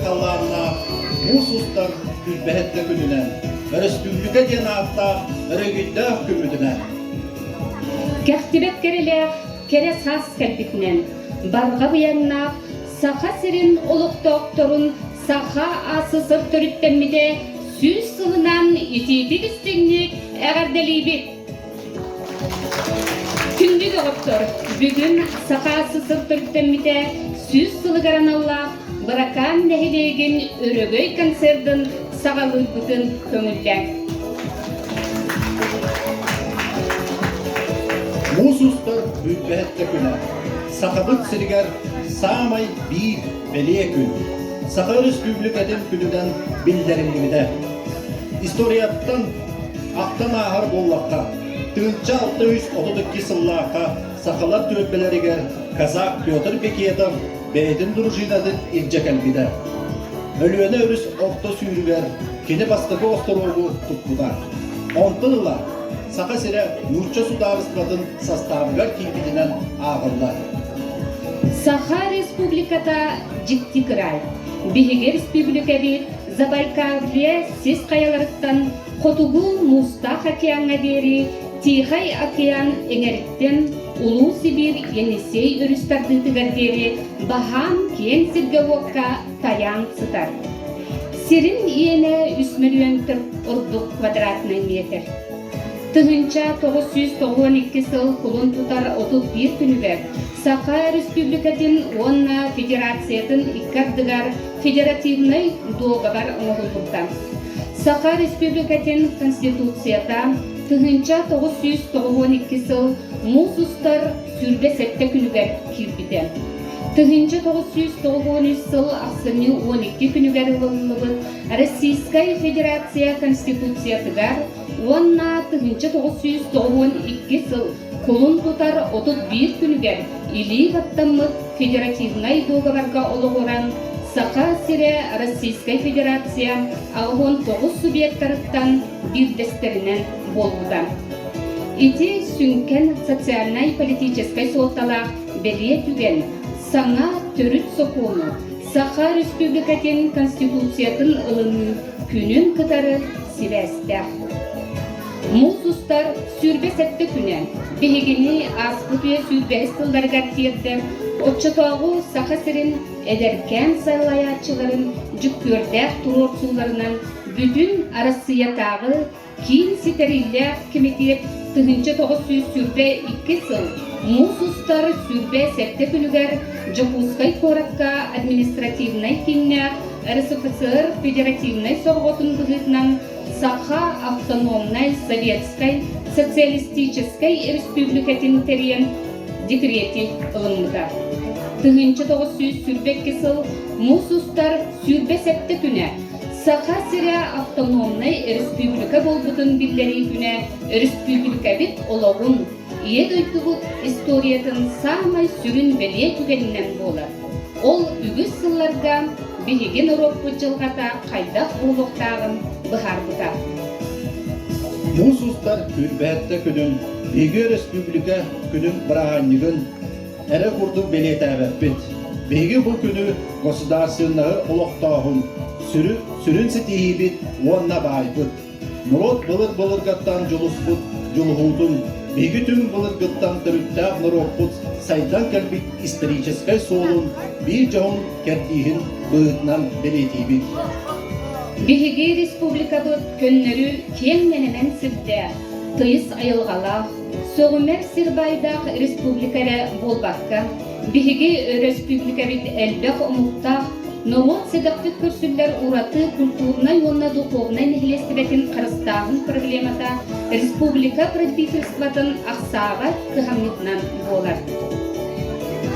халлааннаах муус устар күлбэһэттэ күнүнэн, өрөспүүбүлүкэ диэн ааттаах өрөгүйдээх күммүтүнэн! Кэхтибэт кэрэлээх кэрэ саас кэлбитинэн, барҕа быйаҥнаах Саха сирин олохтоохторун Саха АССР төрүттэммитэ 100 сылынан итиитик-истиҥник эҕэрдэлиибит! Күндү доҕоттор, бүгүн Саха АССР төрүттэммитэ 100 сылыгар аналлаах Быракаан нэһилиэгин өрөгөй концердын саҕалыырбытын көҥүллээҥ. Муус устар бүлбэһэттэ күнэ Сахабыт сиригэр саамай биир бэлиэ күн Саха Өрөспүүбүлүкэтин күнүнэн биллэриллибитэ. Историяттан ахтан ааһар буоллахха, 1632 сыллаахха сахалар түөлбэлэригэр казак Петр Бекетов бэйэтин дружинатын илдьэ кэлбитэ. Өлүөнэ өрүс орто сүүрүгэр кини бастакы остуруогу туппута. Онтон ыла Саха сирэ нуучча судаарыстыбатын састаабыгар киирбитинэн ааҕыллар. Саха Республиката дьикти кыраай. Биһиги республикабыт Забайкалье сис хайаларыттан Хотугу Муустаах океаҥҥа диэри Тихай океан эҥэриттэн Улуу Сибиир Енисей өрүс тардыытыгар диэри баһаам киэҥ сиргэ-уокка тайаан сытар. Сирин иэнэ үс мөлүйүөн ордук квадратнай метр. 1992 сыл кулун тутар 31 күнүгэр Саха Республикатын уонна Федерациятын икки ардыгар федеративнай дуогабар оҥоһуллубута. Саха Республикатын Конституцията 1992 сыл муус устар 27 күнүгэр киирбитэ. 1993 сыл ахсынньы 12 күнүгэр ылыллыбыт Российскай Федерация Конституциятыгар уонна 1992 сыл кулун тутар 31 күнүгэр илии баттаммыт федеративнай дуогабарга олоҕуран Саха сирэ Российскай Федерация 89 субъектарыттан биирдэстэринэн буолбута. Ити сүҥкэн социальнай-политическай суолталаах бэлиэ түгэн саҥа төрүт сокуону Саха Республикатын Конституциятын ылыныы күнүн кытары сибээстээх. Муус устар 27 күнэ биһигини ааспыт үйэ сүүрбэһис сылларыгар тиэрдэр оччотооҕу Саха сирин эдэркээн салайааччыларын дьүккүөрдээх туруорсууларынан бүтүн Арассыыйатааҕы Киин ситэриилээх кэмитиэт 1922 сыл муус устар 27 күнүгэр Дьокуускай куоракка административнай кииннээх РСФСР федеративнай сорҕотун быһыытынан Саха автономнай советскай социалистическай республикатын тэрийэн декрети ылыммыта. 1922 сыл муус устар 27 күнэ Саха сирэ автономнай республика буолбутун биллэрии күнэ өрөспүүбүлүкэбит олоҕун, Ийэ дойдубут историятын саамай сүрүн бэлиэ түгэнинэн буолар. Ол үгүс сылларга биһиги норуоппут дьылҕата хайдах буолуохтааҕын быһаарбыта. Муус устар Күрбэһэттэ күнүн биһиги өрөспүүбүлүкэ күнүн бырааһынньыгын эрэ курдук бэлиэтээбэппит. Биһиги бу күнү государственноһы олохтооһун сүрүн ситиһиибит уонна баайбыт. Норуот былыр-былыргаттан дьулуспут дьулуһуутун, биһиги түҥ былыргыттан төрүттээх норуоппут сайдан кэлбит историческай суолун биир дьоһун кэрдииһин быһыытынан бэлиэтиибит. Биһиги республикабыт көннөрү киэҥ нэлэмэн сирдээх, тыйыс айылҕалаах, сөҕүмэр сир баайдаах республика эрэ буолбакка, биһиги өрөспүүбүлүкэбит элбэх омуктаах норуот сэдэхтик көрсүллэр ураты культурнай уонна духовнай нэһилиэстибэтин харыстааһын проблемата республика правительствотын ахсаабат кыһамньытынан буолар.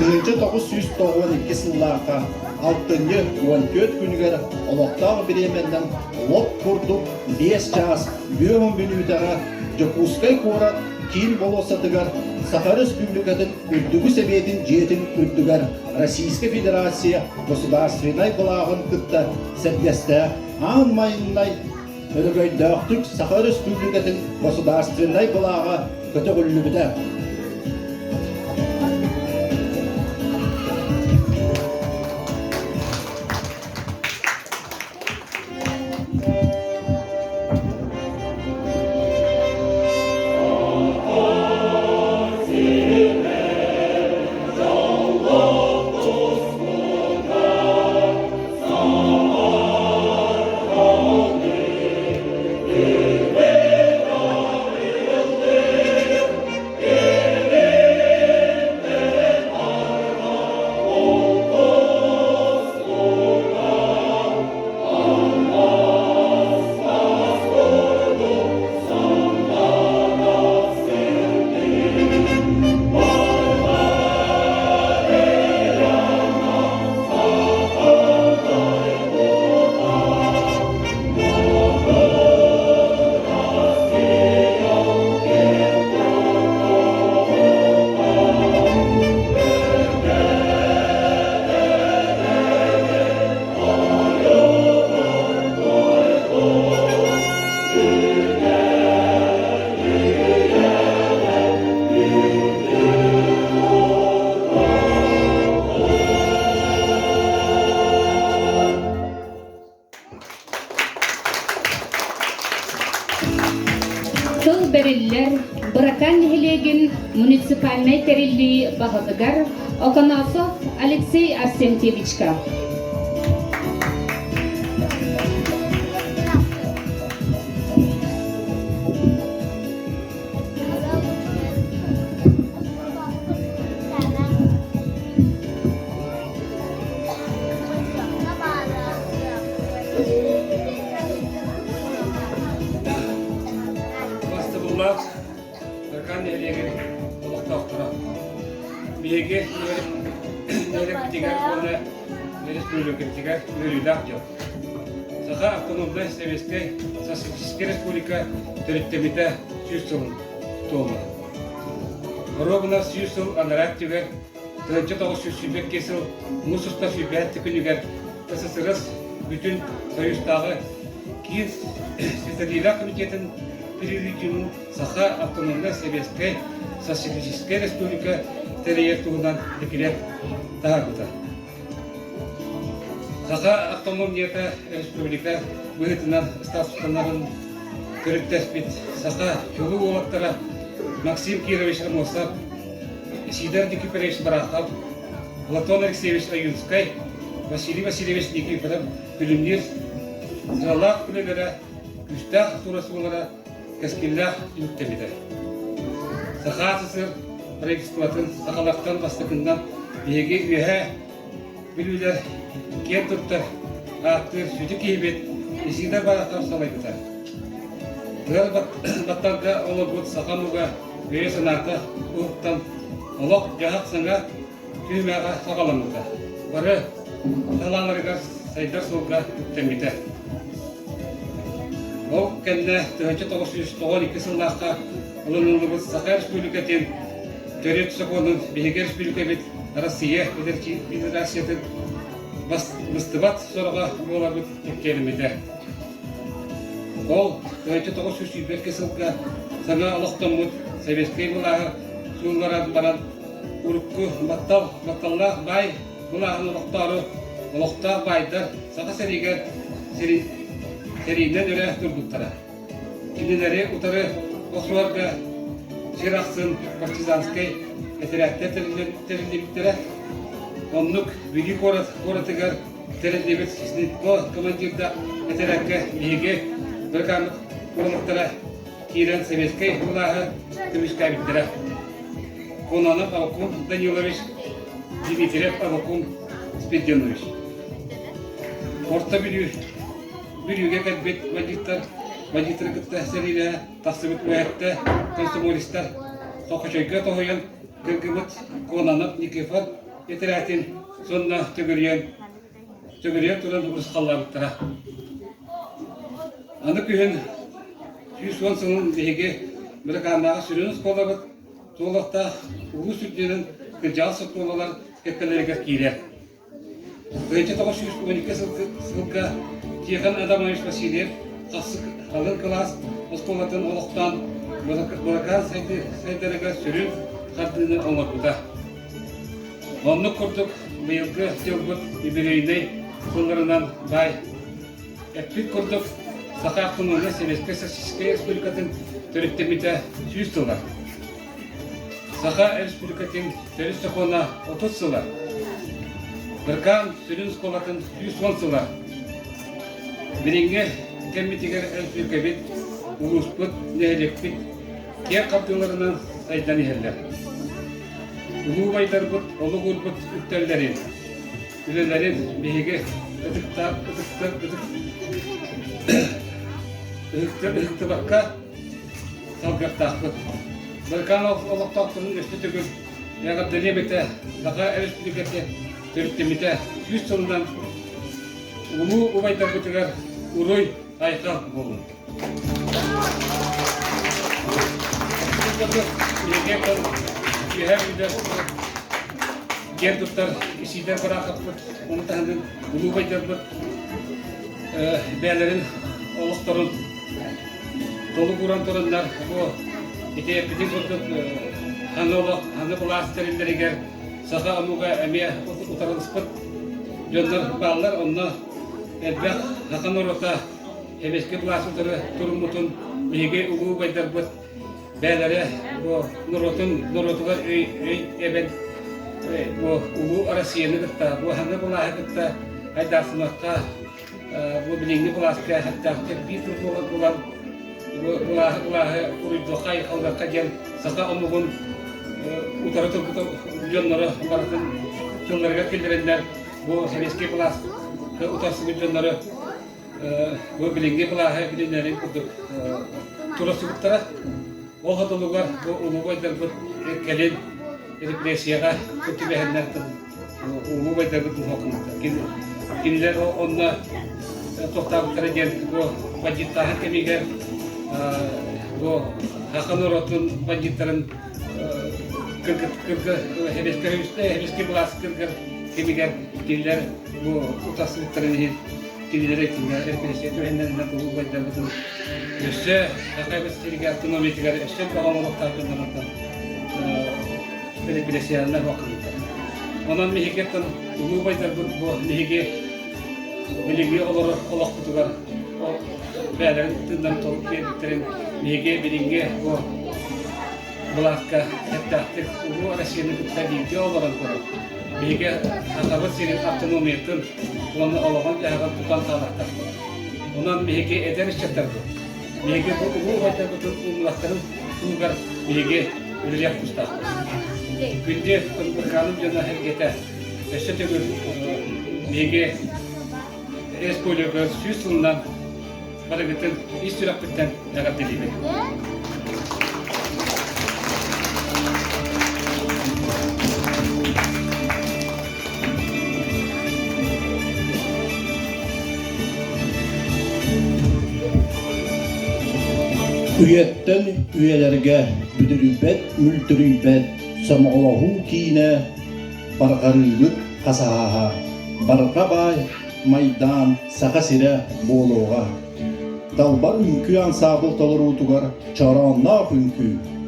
1992 сыллаахха алтынньы 14 күнүгэр олохтоох бириэмэннэн лоп курдук 5 чаас 50 мүнүүтэҕэ Дьокуускай куорат киин болуоссатыгар Саха Өрөспүүбүлүкэтин Үрдүкү Сэбиэтин дьиэтин үрдүгэр Российскай Федерация государственнай былааҕын кытта сэргэстээх аан маҥнай өрөгөйдөөхтүк Саха Өрөспүүбүлүкэтин государственнай былааҕа көтөҕүллүбүтэ. бэриллэр Быракаан нэһилиэгин муниципальнай тэриллии баһылыгар Оконосов Алексей Арсентьевичка. Бастабыллаах Быракаан нэһилиэгин олохтоохторо. Биһиги нэһилиэкпитигэр уонна республикабытыгар үөрүүлээх дьон. Саха автономнай Советскай Социалистическай Республика төрүттэммитэ 100 сылын туолла. Оруобуна 100 сыл анараа өттүгэр 1922 сыл муус устар сүүрбэһэттэ күнүгэр СССР бүтүн Союзтааҕы Киин Ситэриилээх комитетын президиумун Саха автономнай Советскай Социалистическай Республика тэрийэр туһунан декрет таһаарбыта. Саха автономията республика быһыытынан статустанарын төрүттэспит саха чулуу уолаттара Максим Кирович Аммосов, Сидор Никифорович Барахов, Платон Алексеевич Ойунскай, Василий Васильевич Никифоров күлүмнүүр сыралаах үлэлэрэ, күүстээх тура кэскиллээх түмүктэммитэ. Саха СССР правительствотын сахалартан бастакыннан биһиги үөһээ Бүлүүлэр киэн туттар ааттыыр сүдү киһибит Исидор Барахов салайбыта. Ыал батталга олорбут саха омуга өйө-санаата уһуктан олох-дьаһах саҥа түһүмэҕэ саҕаламмыта. Бары салааларыгар сайдар суолга үктэммитэ. Ол кэннэ 1992 сыллаахха ылыныллыбыт Саха Республикатын төрүт сокуонун биһиги республикабыт Россия Федерациятын быстыбат сороҕо буоларбыт чэпчээммитэ. Ол 1922 сылга саҥа олохтоммут советскай былааһы суулларан баран урукку баттал, батталлаах баай былааһын олохтоору олохтоох баайдар Саха сиригэр сэриинэн өрө турбуттара. Кинилэри утары охсуһарга сир ахсын партизанскай этэрээттэр тэриллибиттэрэ. Оннук Бүлүү куорат куоратыгар тэриллибит Снитко командирдаах этэрээккэ биһиги быракааммыт уолаттара киирэн советскай былааһы көмүскээбиттэрэ. Кононов Авакум Данилович, Дмитриев Авакум Спирденович. Орто Бүлүү Бүлүүгэ кэлбит бандьыыттар бандьыыттары кытта сэриилэһэ тахсыбыт үөһэттэ комсомолецтар Хохочойго тоһуйан кыргыбыт Кононов Никифор этэрээтин сонно төгүрүйэн төгүрүйэн туран урусхаллаабыттара. Аны күһүн 110 сылын биһиги Быракааннааҕы сүрүн оскуолабыт туолуохтаах улуус үрдүнэн кырдьаҕас оскуолалар кэккэлэригэр киирэр. 1912 сылга Тихон Адамович Васильев хасык алын кылаас оскуолатын олохтоон Быракаан сайдарыгар сүрүн хардыыны оҥорбута. Оннук курдук быйылгы дьылбыт юбилейнай сылларынан баай эппит курдук Саха автономнай Советскай Социалистическай Республикатын төрүттэммитэ 100 сыла. Саха Республикатын төрүт сокуона 30 сыла. Быркаан сүрүн оскуолатын 110 сыла. Билиҥҥи кэммитигэр республикабыт, улууспут, нэһилиэкпит киэҥ хардыыларынан сайдан иһэллэр. Улуу убайдарбыт олук уурбут үктэллэрин, үлэлэрин биһиги ытыктаах ытыктар ытык ыһыктар ыһыктыбакка салгыахтаахпыт. Быракаан олохтоохторун өссө төгүл эҕэрдэлиэм этэ, Саха Өрөспүүбүлүкэтэ төрүттэммитэ 100 сылынан улуу убайдарбытыгар уруй айхал буоллун. Киэн туттар Исидор Бараховпыт, ону таһынан улуу убайдарбыт бэйэлэрин олохторун толук ууран тураннар бу ити эппитин курдук аны олох аны былаас тэриллэригэр саха омуга эмиэ утарылыспыт дьоннор бааллар онно элбэх саха норуота Сэбиэскэй былаас утары туруммутун биһиги улуу убайдарбыт. Бэйэлэрэ бу норуотун норуотугар өй өй эбэн бу улуу Россияны кытта, бу ханна былааһы кытта айдаарсымакка бу билиҥҥи былааска хэттээхтик биир тыл буолан бу былааһы былааһы уруйдуохха айхаллыахха диэн саха омугун утары турбут дьонноро барытын тылларыгар киллэрэннэр бу сэбиэскэй былааска утарсыбыт дьоннору бу билиҥҥи былааһы билинэрин курдук турасыбыттара. Ол хотулугар бу улуу байдарбыт кэлин репрессияҕа түбэһэннэр улуу байдарбыт уһуоххунуттар. Кинилэр онно тохтообуттара диэн бу бандьыыттааһын кэмигэр бу саха норуотун бандьыыттарын кыргы сэбиэскэй былаас кыргыр кэмигэр кинилэр бу утарсыбыттарын иһин кинилэр итиннэ репрессия түһэннэринэ улуу байдарбытын өссө Сахабыт сиригэр автономиятыгар өссө бөҕө олохтоох дьоннорунтан репрессияларына уһуохханнар. Онон биһигиттэн улуу байдарбыт бу биһиги билиҥҥи олорор олохпутугар бэйэлэрин тыыннарын толук биэрбиттэрин биһиги билиҥҥи бу былааска сөптөөхтүк Улуу Россияны кытта бииргэ олорон туран, биһиги Сахабыт сирин автономиятын уонна олоҕун-дьаһаҕын тутан хаалыахтаахпыт. Онон биһиги эдэр ыччаттарбыт, биһиги бу улуу убайдарбытын умнубаттарын туһугар биһиги үлэлиэх тустаахпыт. Күндү Кыргызстаным дьоно эргэтэ өссө төгүл биһиги республика 100 сылынан барыгытын ис сүрэхпиттэн эҕэрдэлиибин. Үйэттэн үйэлэргэ бүдүрүйбэт, мүлтүрүйбэт сомоҕолоһуу киинэ барҕарыыбыт хасаһаһа, барҕа баай майдаан Саха сирэ буолуоҕа. Далбар үҥкүү ансаабыл толоруутугар чороонноох үҥкүү.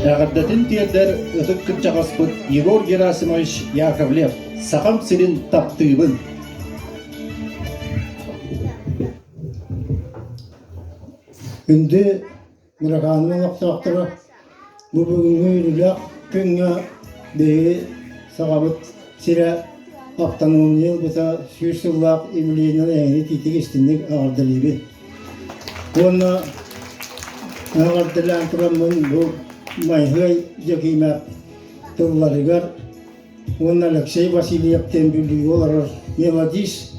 Эҕэрдэтин тиэрдэр ытык кырдьаҕаспыт Егор Герасимович Яковлев «Сахам сирин таптыыбын». Күндү Мыракаанын олохтоохторо, бу бүгүҥҥү үөрүүлээх күҥҥэ биһиги Сахабыт сирэ автономия ылбыта 100 сыллаах юбилейынан эһиги итиитик истиҥник эҕэрдэлиибин. Уонна эҕэрдэлээн тураммын бу Майһыай Дьэкиимэ тылларыгар уонна Алексей Васильев диэн Бүлүүгэ олорор мелодист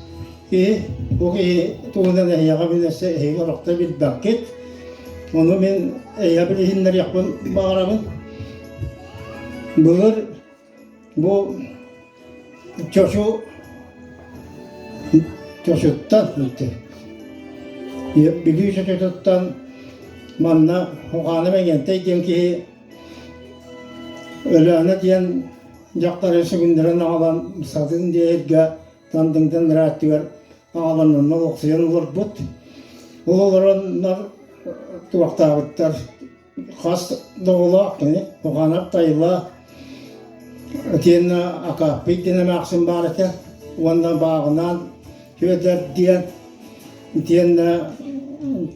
киһи, бу киһи туһунан эһиэхэ мин өссө эһиги орохто билбэккит. Ону мин эйэ билиһиннэриэхпин баҕарабын. Былыр бу Чочу Чочуттан Бүлүү Чочутуттан манна Хохаана Мэҥэнтэй диэн киһи Өлөөнө диэн дьахтары сүгүннэрэн аҕалан сатын диэһиргэ Тандыҥтан ырааттыгар аҕалан онно олохсуйан олорбут. Ол олороннор туохтаабыттар хас да оҕолоох кини Уханов Тайла итиэннэ Акааппый диэн эмээхсин баар этэ уонна Бааҕынаан Сүөдэр диэн итиэннэ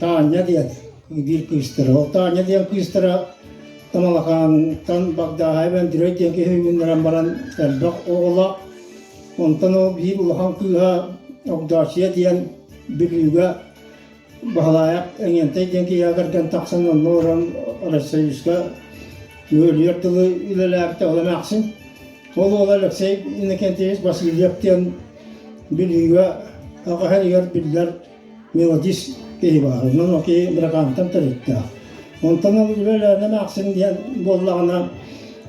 Таанньа диэн биир кыыстара. Ол Таанньа диэн кыыстара Тамалакаантан Багдааһайып Андрей диэн киһи үүннэрэн баран элбэх оҕолоох. Онтон ол биир улахан кыыһа Огдоочуйа диэн Бүлүүгэ Баһылаайап Эҥиэнтэй диэн киһиэхэ кэргэн тахсан онно олорон Россоюзка үөлүйэр тылы үлэлээбитэ ол эмээхсин. Ол уола Алексей Иннокентьевич Васильев диэн Бүлүүгэ аҕа иһигэр биллэр мелодист киһи баар. Онон ол киһи Быракаантан төрүттээх. Онтон ол үлэлээн эмээхсин диэн буоллаҕына,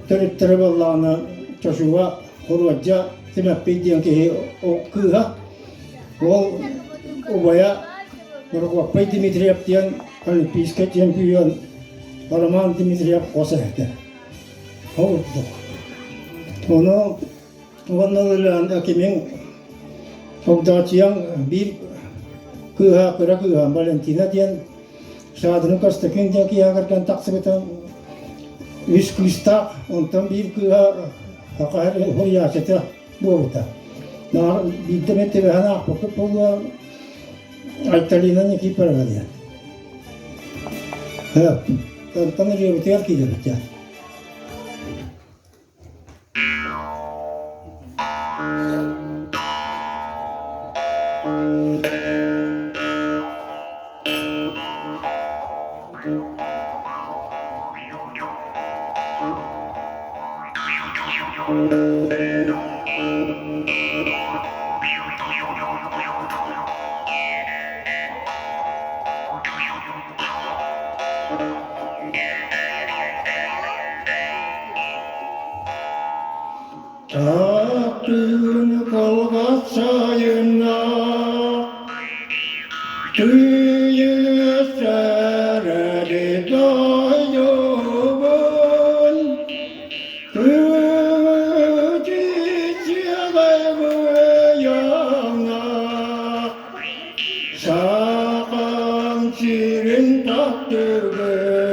төрүттэрэ буоллаҕына Чочуга Хоруодьа Тимэппий диэн киһи кыыһа. Ол убайа Прокопий Дмитриев диэн олимпийскай чемпион Роман Дмитриев хос эһэтэ. Ол курдук. Ону уонна ылыан Акимиҥ Огдоочуйаҥ биир кыыһа, кыра кыыһа Валентина диэн Шадрин Костакин диэн киһи кэргэн тахсыбыта үс кыыстаах, онтон биир кыыһа суруйааччыта буолбута. Биирдэ эмэ түбэһэн аахпыккыт буолуо Айталина Никифорова диэн. Онтон ырыабытыгар киирэбит дьэ. Таптыын кылгас сайынна Тыйыс эрэри дойдубун Сахам сирин таптыгын,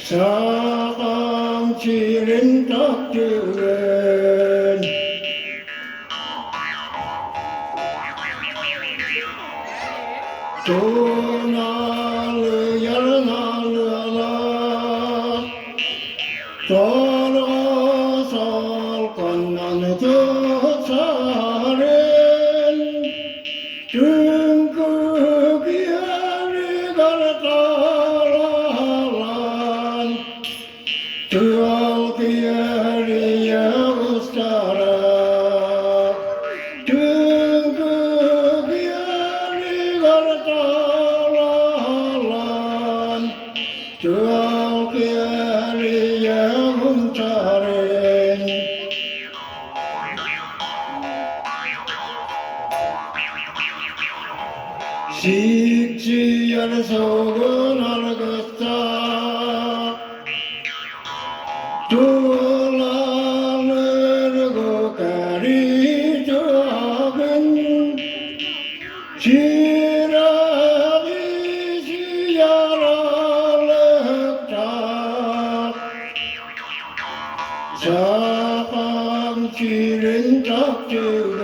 Сахам сирин таптыгын. Туналыйар налыалаах, Торҕо солконнон тутсарын, Түҥкүк иэригэр таалалаан, Тыал киэрийэ устара, Түҥкүк иэригэр таалалаан, Тыал киэрийэ умтарын. Сиксийэр сугун аргыстаах. сирин таптыыбын,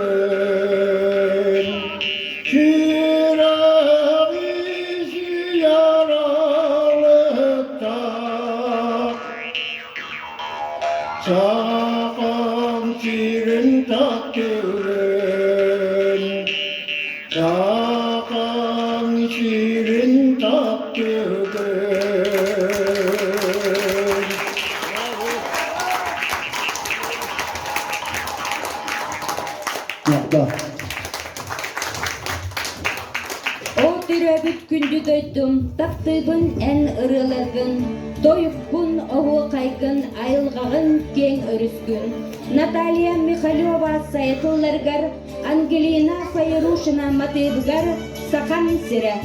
сүрэҕи сүүйэр алыптаах. Сахам сирин таптыыбын, Сахам сирин таптыыбын. О төрөөбүт күндү дойдум, таптыыбын эн ырыаларгын, тойуккун, оһуохайгын, айылҕаҕын киэҥ өрүскүн. Наталья Михалева сайытылларыгар Ангелина Файрушина матыыбыгар Сахам сирэ.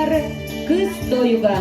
айар Кыс тойуга.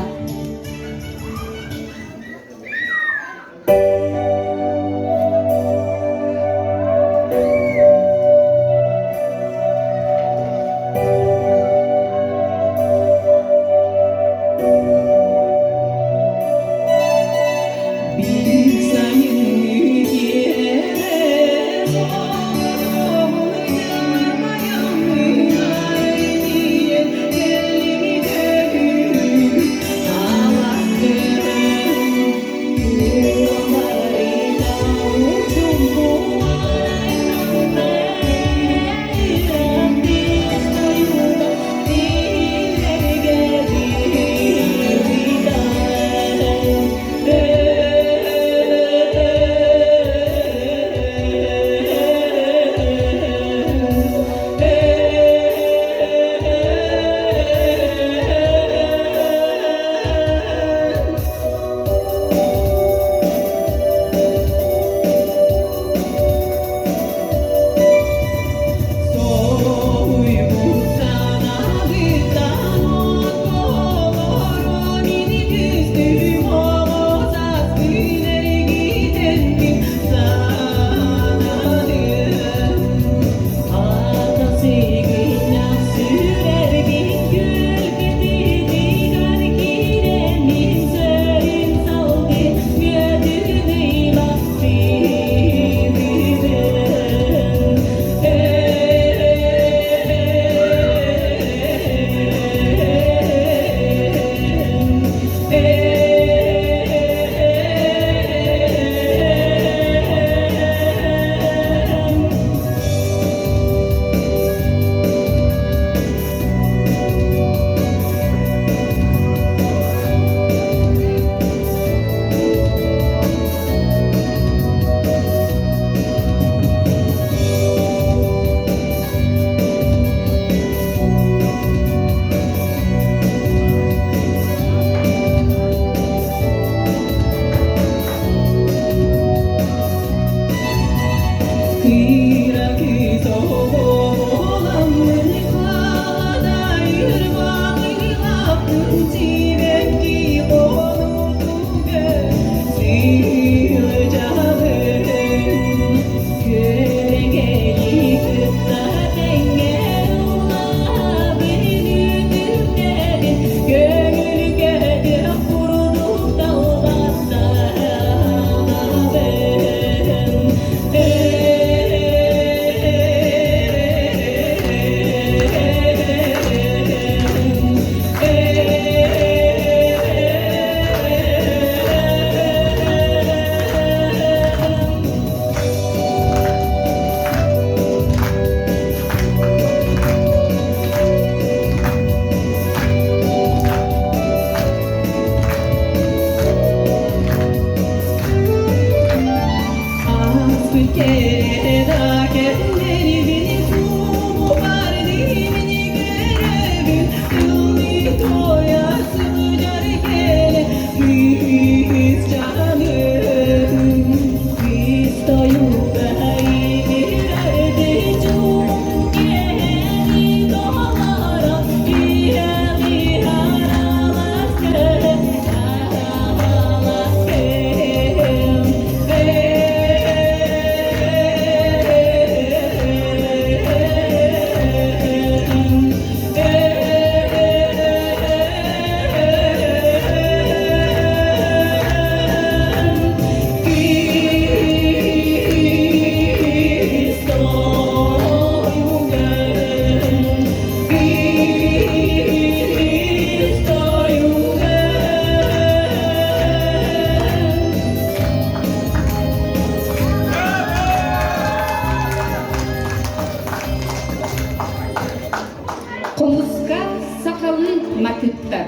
Хомуска сахалыы матыттар.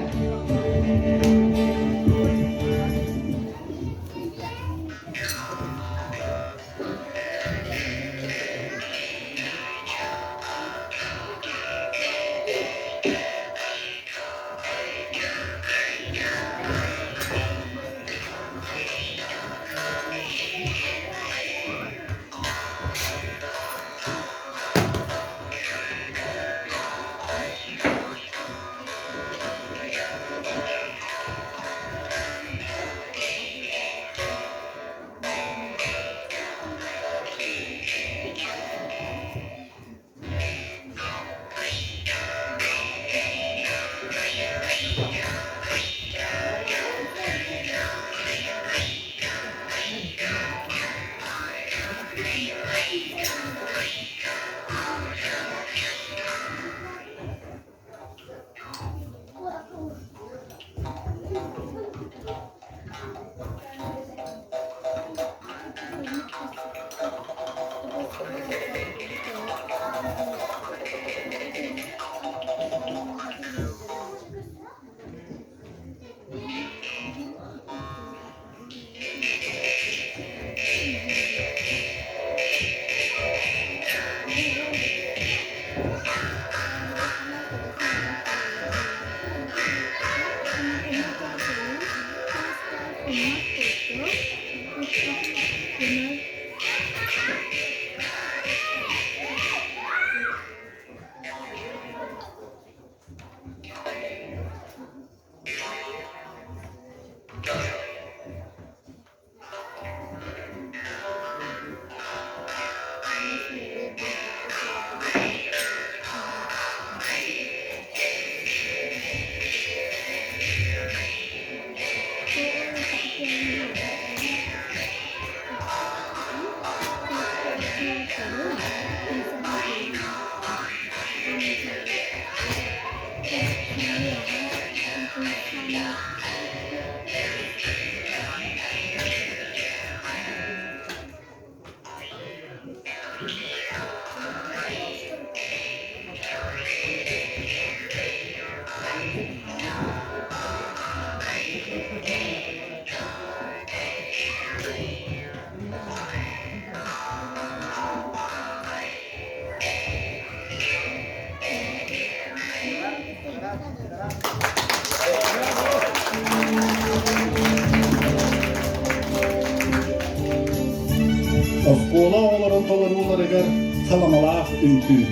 Оскуола оҕолорун толорууларыгар саламалаах үҥкүү.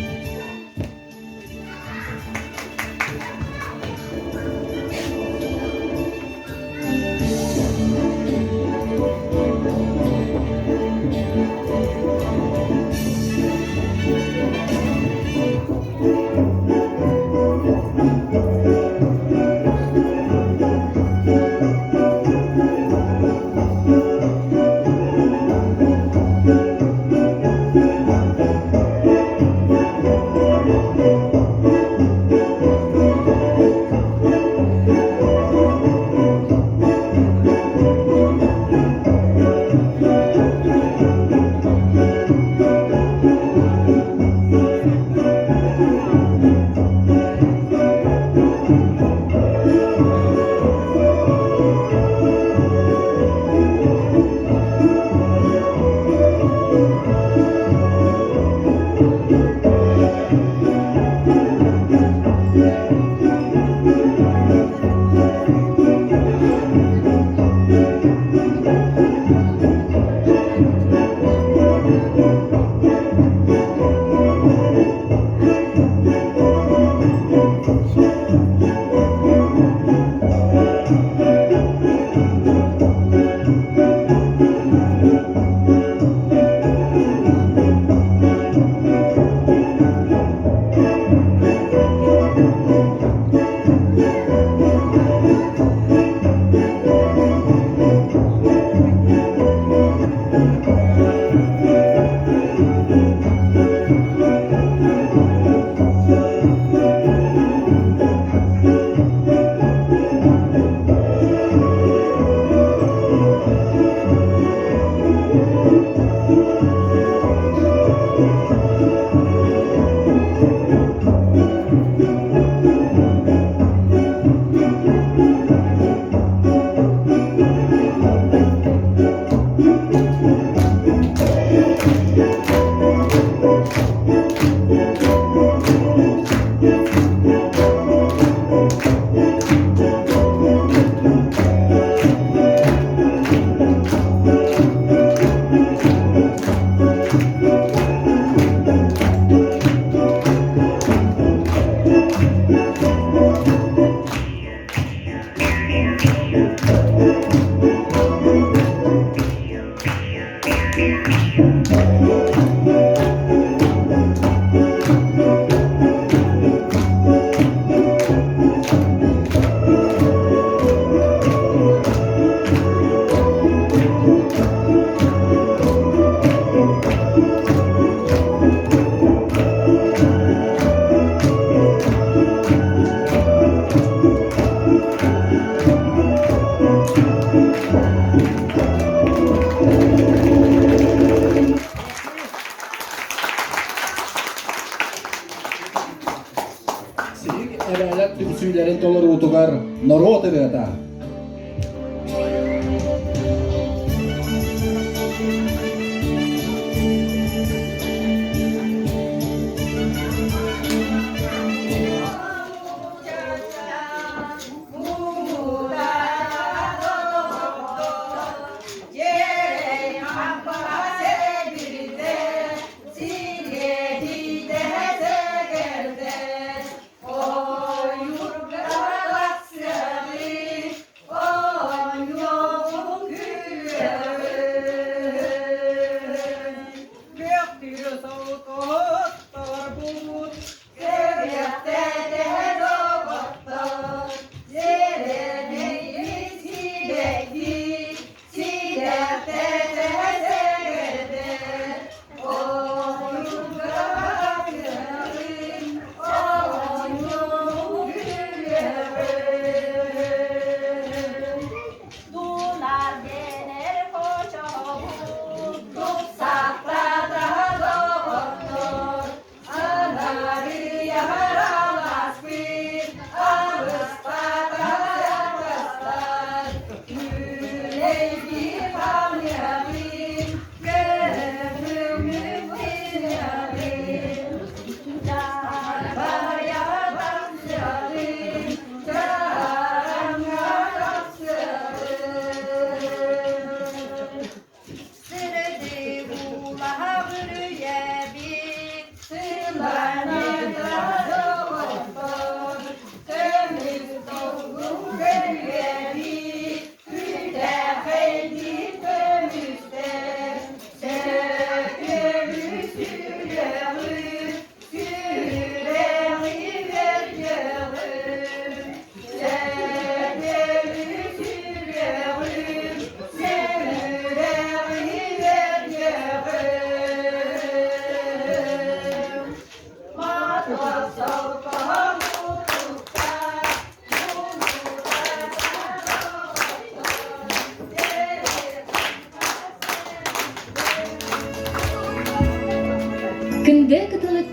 Сиһик эбээлэр түмсүүлэрин толоруутугар норуот ырыата.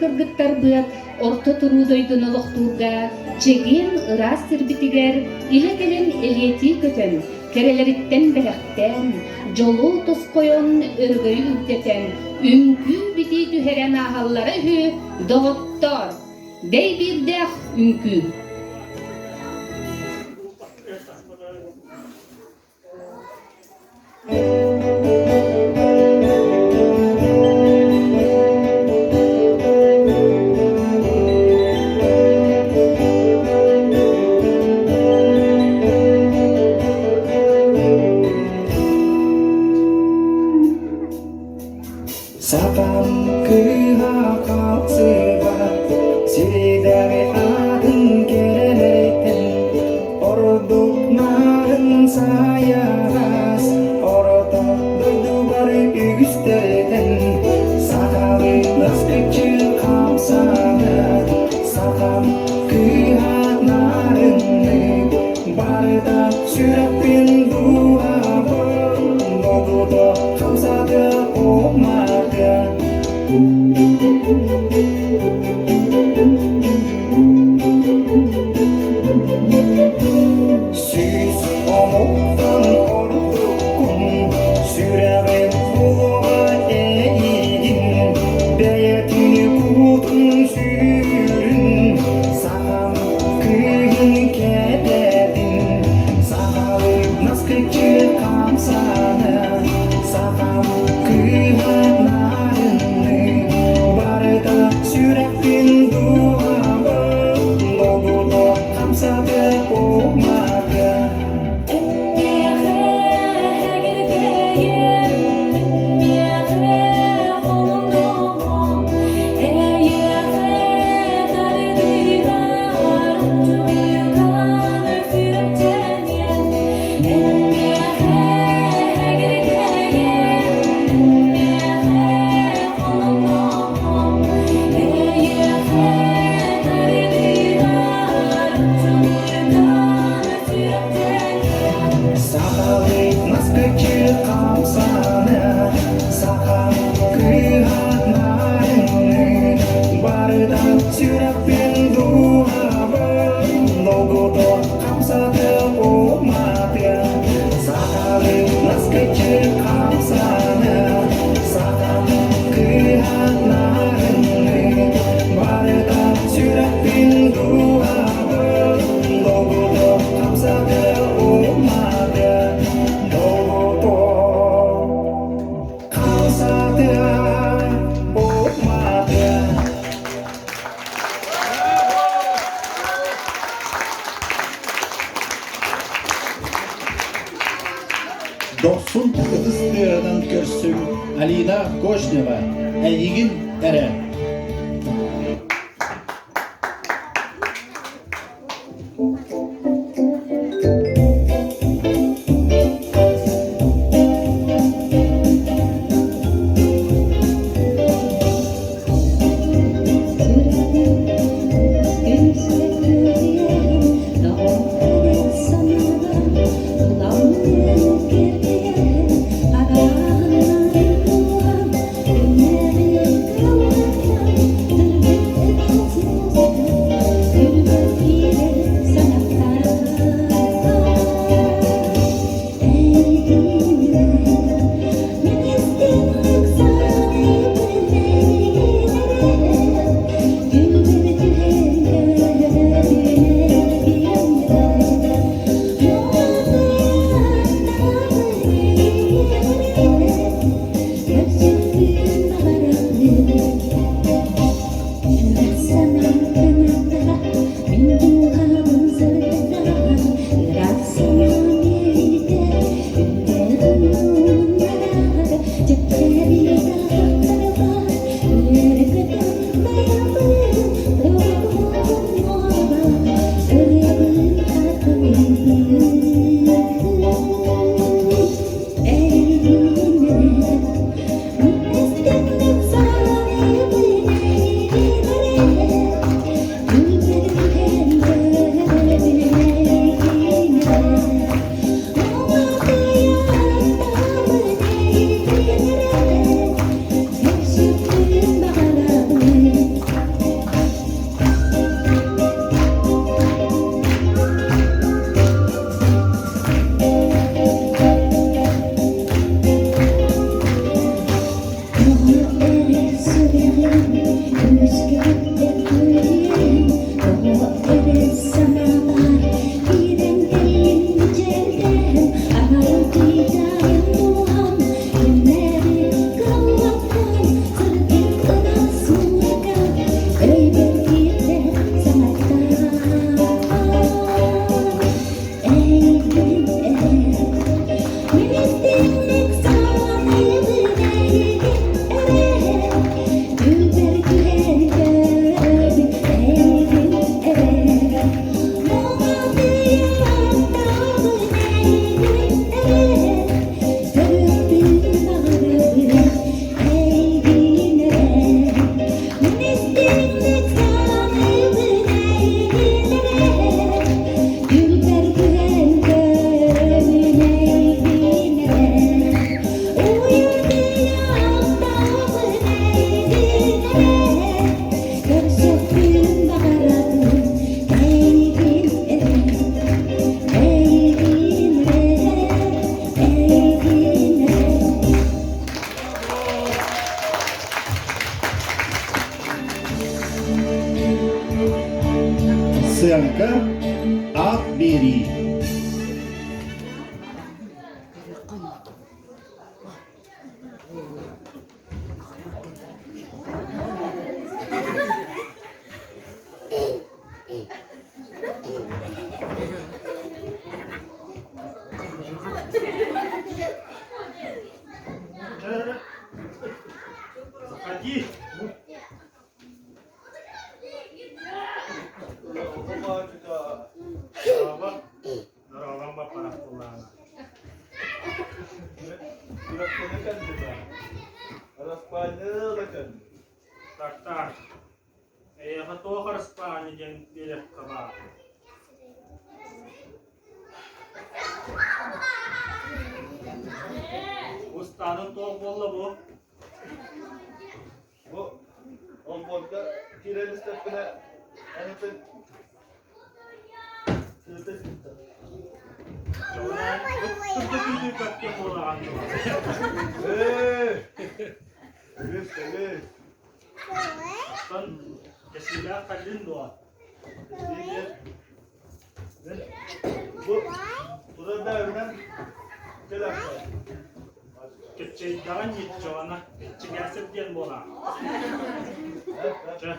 кыргыттарбыт орто туруу дойдуну олохтуурга чэгиэн ыраас сирбитигэр илэ кэлэн элиэтии көтөн, кэрэлэриттэн бэлэхтээн, дьолу тосхойон, өрөгөйү үрдэтэн, үҥкүү-битии түһэрэн ааһаллара үһү, доҕоттоор! Бэй биирдээх үҥкүү! Сатам кыыһа хаалсыбат, сирэйдэҕи аатын кэрэлэриттэн ордук нарын сайаҕас, орто дойдубар үгүстэртэн сахалыы наскыччы хамсанар, сахам кыыһа нарыннык барыта сүрэхпин дууһабын долгута хамсата умата. Сүүс омуктан ордуккун, сүрэҕим булуоҕа эйигин, бэйэтин кутун сүүрүн, сахам кыыһын кэтэбин, сахалыы наскыччы хамсана, сахам кыыһа нарынны, барыта сүрэхпин дууһабын, долгута хамсата умата. Сахалыы наскыччы хамсаны, сахам кыыһа нарынны, барыта сүрэхпин дууһабын долгута хамсаты уматыа. Сахалыы наскыччы хамсаны, сахам кыыһа нарынны, барыта сүрэхпин дууһабын долгута хамсаты уматыа. Долгута хамсаты уматыа. Дохсун ытыс тыаһынан көрсүҥ Алина Кожнева, эйигин эрэ. Сыаҥка аат биэрии. Заходи. Так, эйиэхэ туох араспаанньа диэн биэриэххэ баар? Устаанын туох буолла бу? Бу олбуорга киирэн истэхпинэ, эн Ээ, үс, үс. Оттон кэсиилээх кэллин дуо? Бу турар бэйэбинэн кэлэххэ. Кэччэйдэҕин ниччоҕуна кэччигээсэп диэн буолаа. Чэ,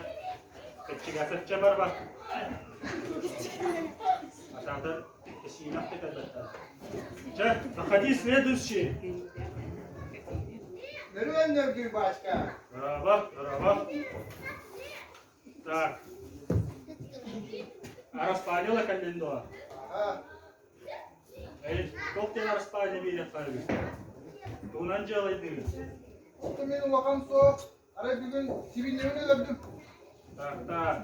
кэччигээсэп чэ бар-бар. Атаатар кэсиилэх да кэлбэттэр. Чэ, заходи следующий. Нөрүөн нөргүй бааска. Браво, браво. Так. Араспаанньала кэллин дуо? Эй, туох диэн араспаанньа биэриэххэ Тугунан дьыалайдыгын? Ото мин улахан суох, арай бүгүн сибинньэбин өлөрдүм. Так, так.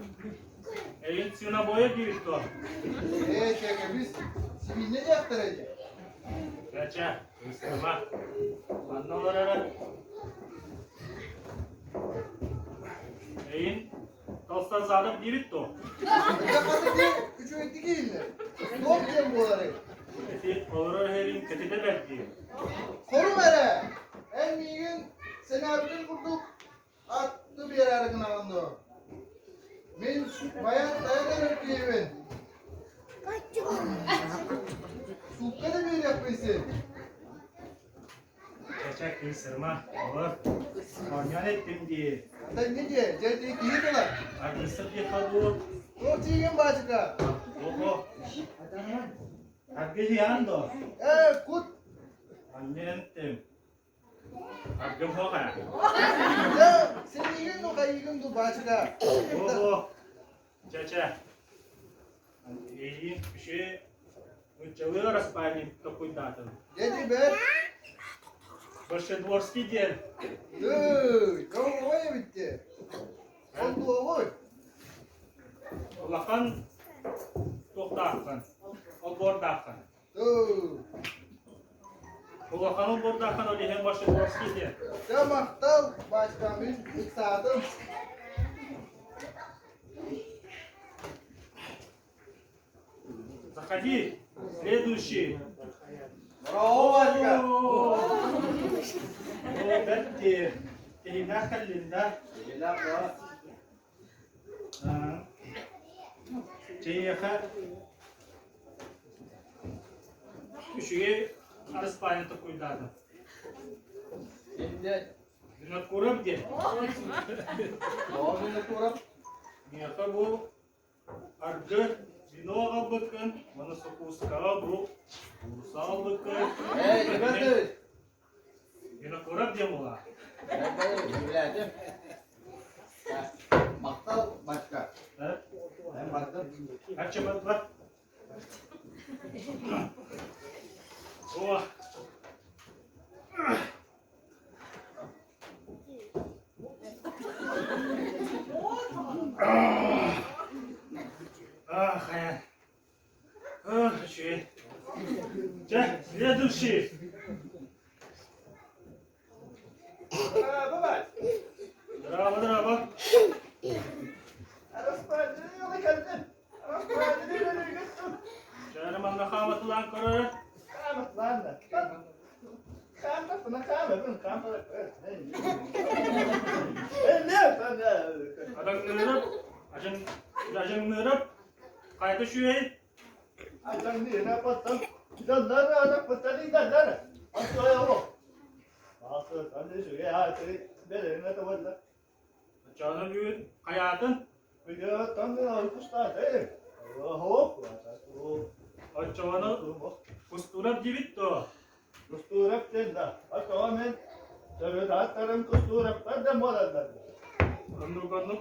Эйин свинобоя диибит дуо? Ээ, чэкэбис, сибинньэ диэхтэрэ дии. Чэ, кыыстыма. Манна олорор Эйин Толстозадов диибит дуо? Хата үчүгэйдик иһиллэр. Туох диэн буоларый? Ити олорор иһэрин кэтитэ бэрт дии. Хорум эрэ! Эн миигин сэнээбитин курдук атты биэрээри гынаҕын дуо? Мин байан тайан эрэр киһибин. Суукка да биэриэхпин син. Чэ-чэ, кыысырма, олор. Оонньоон эттим дии. Ата инньэ диэ, дьэ ити киһи тыла. Аргыстык диэххэ дуу? Туох тиийгин баачыка? Ого. Аргыһыйаан дуо? Ээ, кут. Анньан эттим. Аргым суох ээ. Дьэ, сэниигин ду, хайыыгын ду, баачыка? Ого. Чэ-чэ. Эйиин үчүгэй нууччалыы араспаанньык толкуйдаатым. Дьэ, бэрт. Большедворский диэн. Ыы, дьоҥҥой эбит дии. Ол туоҕуй? Улахан туохтааххын, олбуордааххын. Ыы. Улахан олбуордааххын ол иһин Большедворский диэн. Дьэ, махтал, бачка, мин ыксаатым. Заходи, следующий. Браво, Ванька! О, бэрт дии. Киһинээх кэллин да? Чэйиэхэ үчүгэй араспаанньа токуйдаатым. Винокуров диэн. Тоҕо Винокуров? Миэхэ бу аргы вино аҕалбыккын уонна сокуускаҕа бу куурусса аҕалбыккын. Эй, Иванович! Винокуров диэн буолаа. Үлээтим. Махтал, Машка. Эн бардым. Ачча бар бар. О! Ах, э. Ах, үчүгэй. Чэ, следующий. Бабай. Здраво, здраво. Чэ, манна хааматылаан көрөр. Адаҥныырап, ажаҥныырап. Хайда үчүгэй? Оччоҕуна бүгүн хайаатын? Оччоҕуна Кустуурап диэбит дуо? Оннук оннук.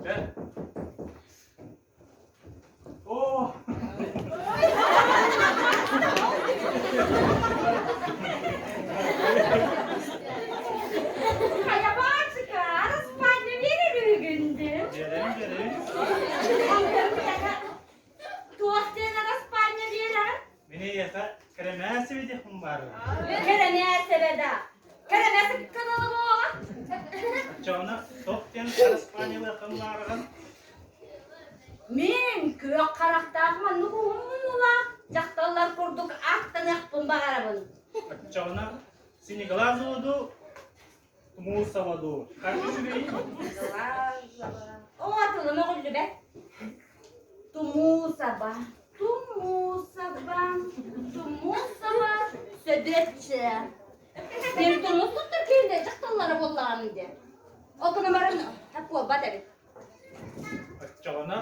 Дьэ. Оо! Хайабаачыка, араспаанньа биэрэр үһүгүн дии. Биэрэбин, биэрэбин. Туох диэн араспаанньа биэрэр? Мин эйиэхэ кэрэмээсэбэ диэхпин баарым. Кэрэмээсэбэ да. Кэрэмээсэ кыналы буола. Оччоҕуна туох диэн араспаанньалыаххын баарыгын? Мин күөх харахтаах маннык уһун муннулаах дьахталлар курдук ааттаныахпын баҕарабын. Оччоҕуна Синеглазову дуу, Тумусова дуу? Хайа үчүгэйий? Оо, тылым өҕүллүбэт. Тумусова, Тумусова, Тумусова Сөдүөччү. Мен тумустуттар киһинде дьахталлара буоллаҕым диэн. Ол гынан баран буолбат эбит. Оччоҕуна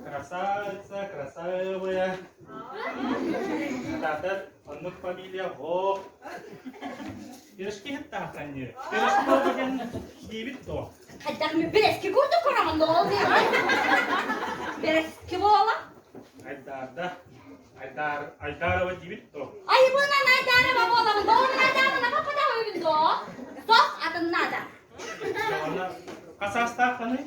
красавица, красивая. Атаатар оннук фамилия оһох. Пирожки хаттааханньы. Пирожкова диэн диибит дуо? Хайдах мен бэрэски курдук көрөҕүн ол диэҕин. Бэрэски буола. Айдаарда. Айдаар, Айдарова диибит дуо? Айыбынан Айдарова буолабын. Доҕорун Айдарова пападаҕыбын дуо? Сох атын наада. Дьоҕуна хас саастааххыный?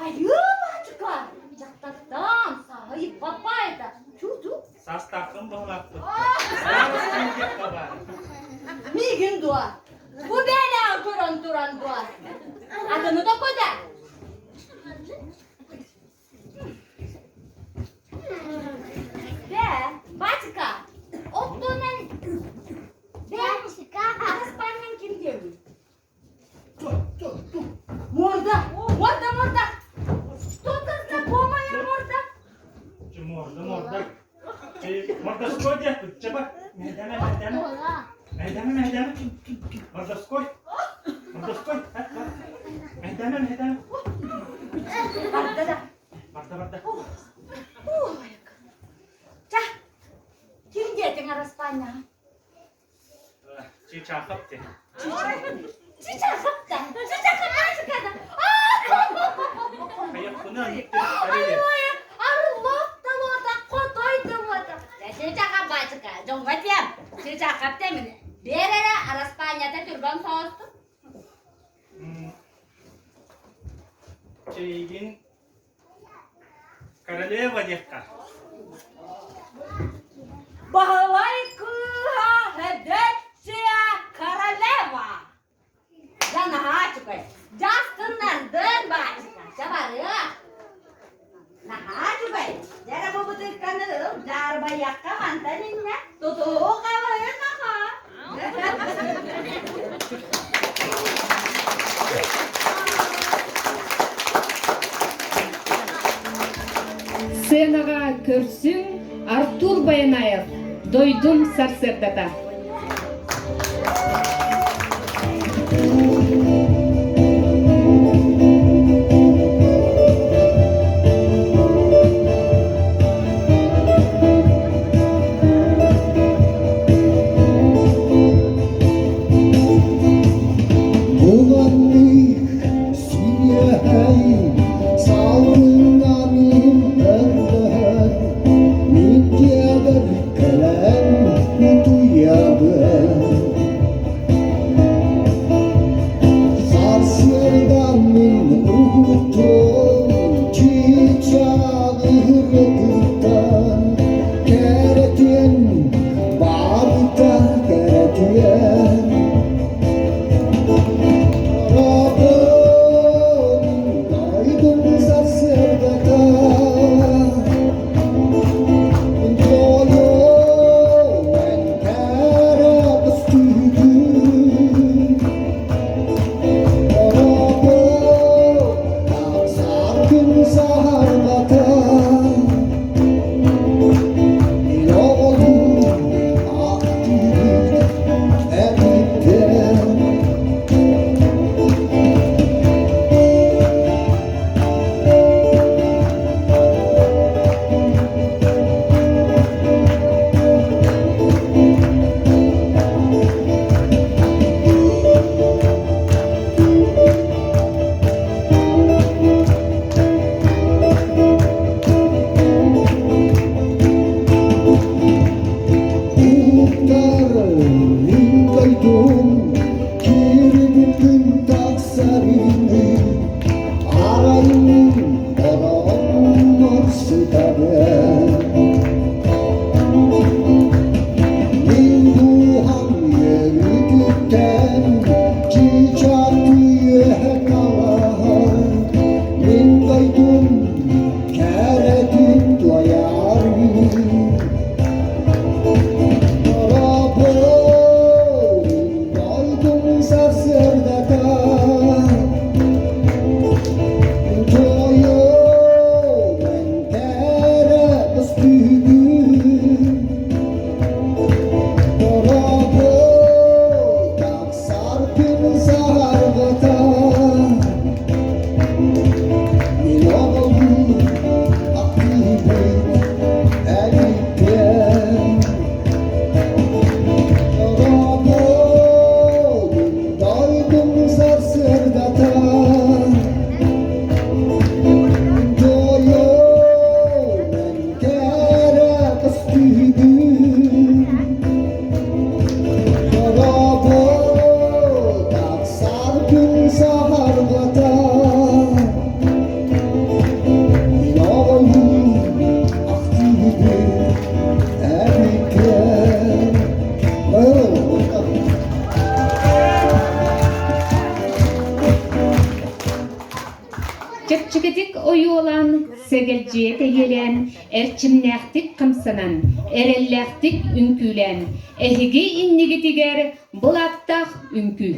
Айыы, баачыка! Дьахтартан саһый папайда. Чу-чу. Саастааххын баһылааппыт. Миигин дуо? Бу бээлээҕи көрөн туран дуо? Атыны да көдө. Бээ, баачыка, оттонан Баачыка, араспаанньаҥ ким диэбит? Морда! Морда, морда! Что-то знакомая морда. Морда, морда. Мордовской диэппит. Чаба. Мэйдэмэ, мэйдэмэ. Мэйдэмэ, мэйдэмэ. Мордовской. Мордовской. Мэйдэмэ, мэйдэмэ. Барда да. Барда, барда. Ча, ким диэтиҥ араспаанньаҕа? Чыычаахап диэн. Чыычаахап да. Чыычаахап музыка да. Хайахпына Ой, Орлов да уота, хотой да уота. Чыычаахап баачыка, дьоҥҥо тиэм. Чыычаахап тэмин. Биэр эрэ араспаанньата түргэн соҕустук. Чэйигин Королева диэххэ. Баһылай кыыһа Һөдөөччүйэ королева. Дьэ наһаа үчүгэй. Дьастыннардын баачыка, чэ барыах. Наһаа үчүгэй. Дьэ эрэ бу бытыыкканы ыл, дьаарбайыахха мантан иннэ тутуһуу хабыһын аха. Сценаҕа көрсүҥ Артур Баянаев «Дойдум сарсыардата». Буланных сиэһэй салгыннан өрлөһөр, мин дьиэбэр кэлэн утуйар. саһарбата Оҕолуу ахтыыбыт эбиппин Уктар мин дойдум киирбит күн тахсарыныы арайын орон сытабын Мин дууһам үөрүүтүттэн чыычаах үөһэ талаһар Мин дойдум кэрэтин туойаргын Дорогой дойдум сарсыардата Туойуом кэрэ көстүүгүн Дорогой тахсар күн саһарбата Мин оҕолуу ахтыыбын эбиппин Дорогой дойдум сарсыардата Туойуом кэрэ көстүүгүн Дорогой тахсар күн саһарбата Мин оҕолуу ахтыыбын эбиккин Чэпчэкитик ойуолаан, сэгэлдьийэ тэйиэлээн, эрчимнээхтик хамсанан, эрэллээхтик үҥкүүлээн, эһиги иннигитигэр былааттаах үҥкүү.